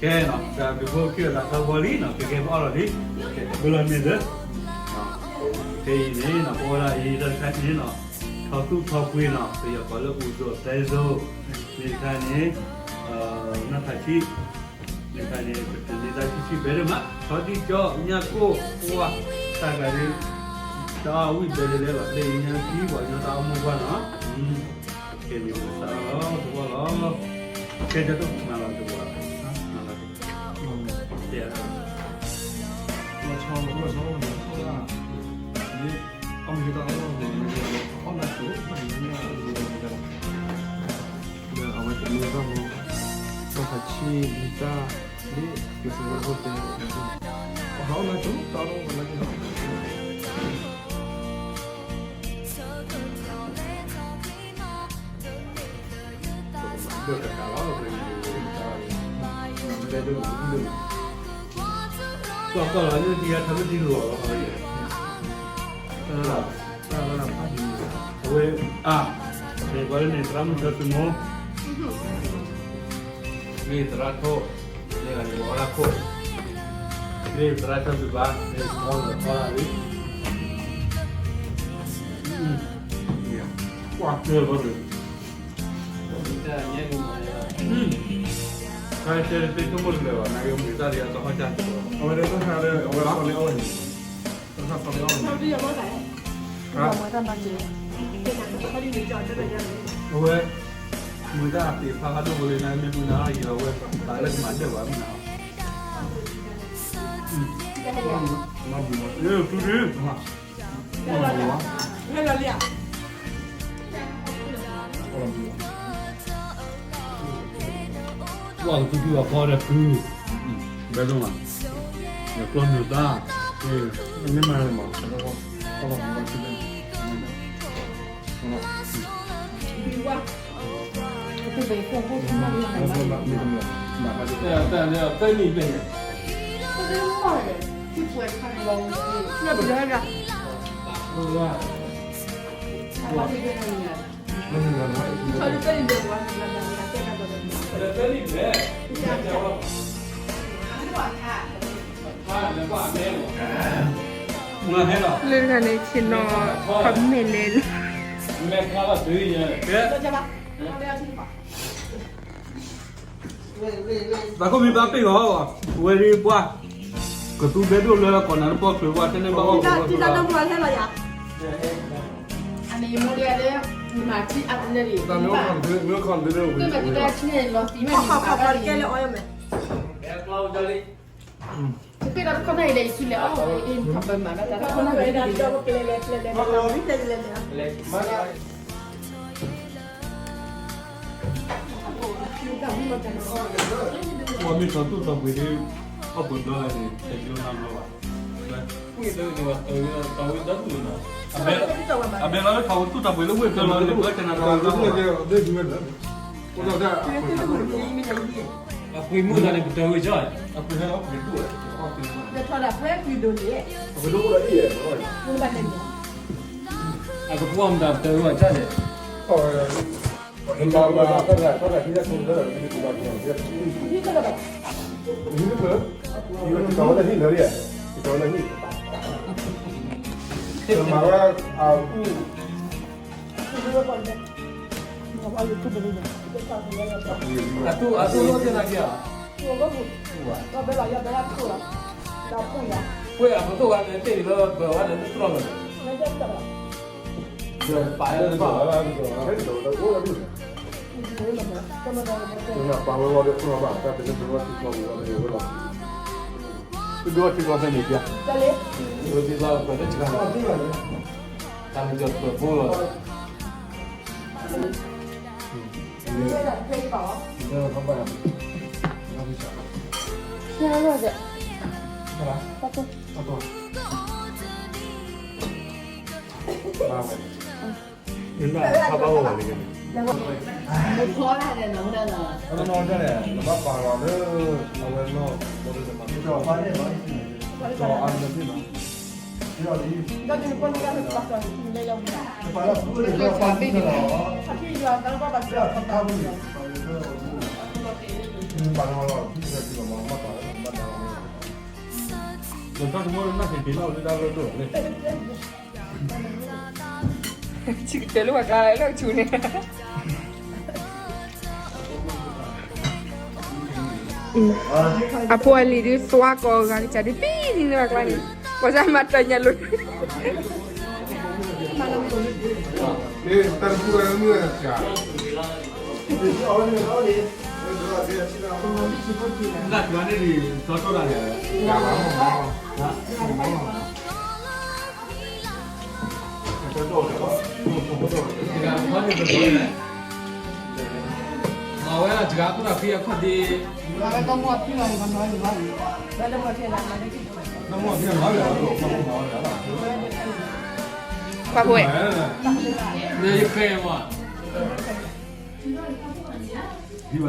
ကဲနီၤ တၢ်ဘျုးဖိခံဂၤသးထီဘိလံနီၤ ကဲကဲပအီၣ်လီၤလံ ကဲဘၣ်လီၤမ့ၢ်သၢ ခဲအံၤန့ၣ်နီၤ ပအီၣ်ဒၣ်အံၤတၢ်တခါန့ၣ်နီၤ ထီသူၣ်ထီပှ့ၤနီၤ ပယီၤကိးလၢ အူဒိးသဲစိ မ့ၢ်တခါန့ၣ် နီၢ်ထးဆံ မ့ၢ်တခါန့ၣ် ပတန့ၢ်တၢ်ဆံးဆံးဘဲဒိၣ်မး ဆီဒံကၠီ ညၣ်ကိၣ် ပှၢ် တၢ်ကျါဒ် တၢ်အီၣ်ဝံၣ်ဘဲဒိၣ်လဲၣ်လီၤ လၢညါခံပှၤညီတၢ်အီၣ်မိၢ်ပှၢ်နီၤ ကဲန့ၣ်ပကစးလီၤ သဝီလီၤ ကဲကဲတမၤလီၤတဝီ မၤလီၤ ကဲ အဝဲတမ့ၢ်ဘၣ်မ့ၢ် တၢ်ဖးဆံၣ် ဂံၢ်တၢ် လၢ ကစၢ်ယွၤအိၣ်တဲ အီၣ်နၢ်ကၠိ တၢ်အီၣ်နၢ်ကၠိ ကီၢ်ကီၢ်လီၤ လၢဒံးအထီၣ်လၢဒံးလီၤလီၤ အဝဲ အါ မ့ၢ်ပှၤလၢန့ၣ် သရၣ်မုၣ်ထီသုမိၢ် မ့ၢ်သရၣ်ထိၣ် မ့ၢ်ဂၤန့ၣ် အီၣ်လၢခိၣ် မ့ၢ်သရၣ်ထီသုဘါ မ့ၢ်အီၣ်လၢအီၣ်လၢလံ ကွၢ်ကၢဘၣ်ဘၣ် တၢ်တဲတသ့ဆိကမိၣ်တလၢာ်ဘၣ် နကမ့ၢ်တၢ်လၢအသဟီၣ်ကၢ် အဝဲဒၣ်တၢ်ခါလၢ အဝဲဆီလံအီၣ်ဝဲန့ၣ် တၢ်ခါဆီလံအီၣ်ဝဲန့ၣ် အဝဲ မ့ၢ်တၢ်သ့ၣ်ဖးဖးဒိၣ်ဖိလံ နမ့ၢ်ပူၤနၤအံၤ အဝဲ ဘၣ်လၢကမၤဒၢၣ်ဘၣ်မနုၤ ပှၤကသူၣ်ခုအဖီဒီးဖု ဘဲဒိၣ်မး ယကျီၢ်နုာ်တၢ် မ့ၢ်မၤမး တၢ်န့ၣ် တၢ်န့ၣ် လၢတခါန့ၣ် ဆ့ၣ်နီၤ comment လဲၣ် တၢ်ခိၣ်မံဘါပ့ၢ်ဂီၤ ဝဲဒၣ်ပှၢ် ကသူဘဲဒိၣ်လၢကိးနၤလၢပီၣ်ချုးပှၢ် ထဲန့ၣ်ဘၣ်အီၣ်ကလီ အန့ၣ်ယမိၢ်ဒၣ်လၢ မၤထံအါတလၢန့ၣ် မ့ၢ်ခီၣ်ဒုလၢဝံၤ မ့ၢ်ခီၣ်ဒုလၢဝံၤ တပ့ၢ်ဒီးတခီၣ်နၢ်အံၤဒီး ယစုလဲၤအီၣ်ဝဲအ့ၣ် ထီၣ်ပၢမၤဘၣ်တၢ်တခီၣ်နၢ်အံၤ ပှၤမ့ၢ်ထီၣ်သူၣ်ထီၣ်ပှ့ၤဒီး အီၣ်ပှ့ၤဘျီန့ၣ် တယိနၤဘျီဘၣ် အဘဲလီၤလၢထီၣ်သူၣ်ထီၣ်ပှ့ၤလၢဝ့ၢ်ဖျၢၣ်လီၤန့ၣ် ပှၤကနၤတၢ် အပှ့ၤမုၢ်ဂၤန့ၣ် ပတၢ်ဝဲကၠီ အပှ့ၤဟဲလီၤပှ့ၤဒိၣ်ဝဲ အကကွၢ်မတၤပတၢ်ဝဲကၠီန့ၣ် မၤဝဲ အတူၢ် အတူၢ်လိၣ်သ့ၣ်နာ်က့ၤဧါ ပှ့ၤအပသိၣ်ဝဲန့ၣ် တ့ၢ်လီၤ ပၢၤဝဲန့ၣ် တတြီၢ်လီၤ ပာ်လၢတဘၣ် ပာ်ဝဲဝဲဒီး ပှ့ၤဘၣ် တၢ်တန့ၢ်ဘၣ်ထံကီၢ်ပူၤဝဲန့ၣ် ဝဲလီၤ တဘၣ်ထံကီၢ်ဖဲန့ၣ်ပျၢ် တဘၣ်ထံကီၢ်ဖဲန့ၣ်ပျၢ် တၢ်မ့ၢ်ကီၢ်ပၢၤဖိလီၤ ဘၣ်ဝဲ အနီၢ်ဒၣ်လဲၣ် နဘၣ်ပာ်လီၤလၢ အဝဲနီၢ် ကၠီအါန့ၣ်လီၤ ကၠီအါန့ၣ်လီၤ ကၠီအါန့ၣ်လီၤ ဘၣ်နီၤလီၤ ဘၣ်နီၤလီၤ ဘၣ်နီၤလီၤ ဒီးတၢ်တမီၢ်လၢနၢ်က့ၤက့ၤလီၤလၢတၢ်လၢဒိၣ်လၢ ဆံကတၢၢ်လၢပှၤကျါလၢကဆူန့ၣ် အဖိအလံၤဒုးသွါကိးဂၤကစၢ်ဒုး ပံနံၤန့ၣ်ပှၤကျါန့ၣ် ပှၤစၢ်မၤတၢ်ညါလိၤ အဝဲစှၤသူၣ်တၢ်ဖံးအခီၣ်ဒ့ ပှၤဖိဝဲ လၢယဃဲမး ဒ်ဝဲဒၣ်လၢဟဲကၠီန့ၣ် ဘျီဃီယမၤ ဒီး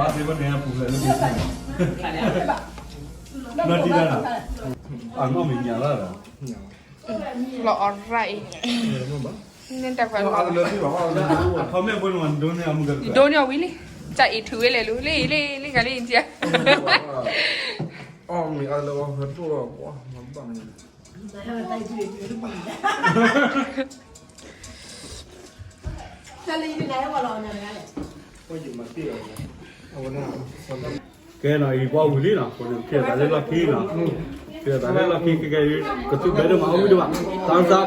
ဆီသ့ၣ်ဘၣ်န့ၣ်ပူၤဖျဲးလၢဒ်န့ၣ် နီၢ်တံၢ်ဒၣ်လီၤ အနီၢ်မ့ၢ်ညါလီၤ လီၤအီၣ်ရၣ်အံၤ န့ၣ်တၢ်ကွၢ်လီၤ အထီၣ်မ့ၢ်ဘိန့ၣ်မး ဒိန့ၢ်အမုၢ်ကတၢၢ် ဒိန့ၢ်အီၤဝံၤလံ ကၢ်အံၤထုးဝဲလဲၣ်လူၤ လံ လံ လံဂၤလံအံၤ အီၣ်မ့ၢ်အါလၢအီၣ်ဟဲတိၢ်လီၤ ပှၤမၤဘၣ်န့ၣ် ကဲနီၤ အံၤပှၤဝံၤလံနီၤ ပကဖျဲးသးလၢလီၢ်ခံနီၤ ဖျဲးသးလၢလီၢ်ခံ ကဲကဲ ကသူဘဲဒိၣ်မး အီၣ်ဝံၣ်ဒိၣ်ဘၣ် သးစၢ်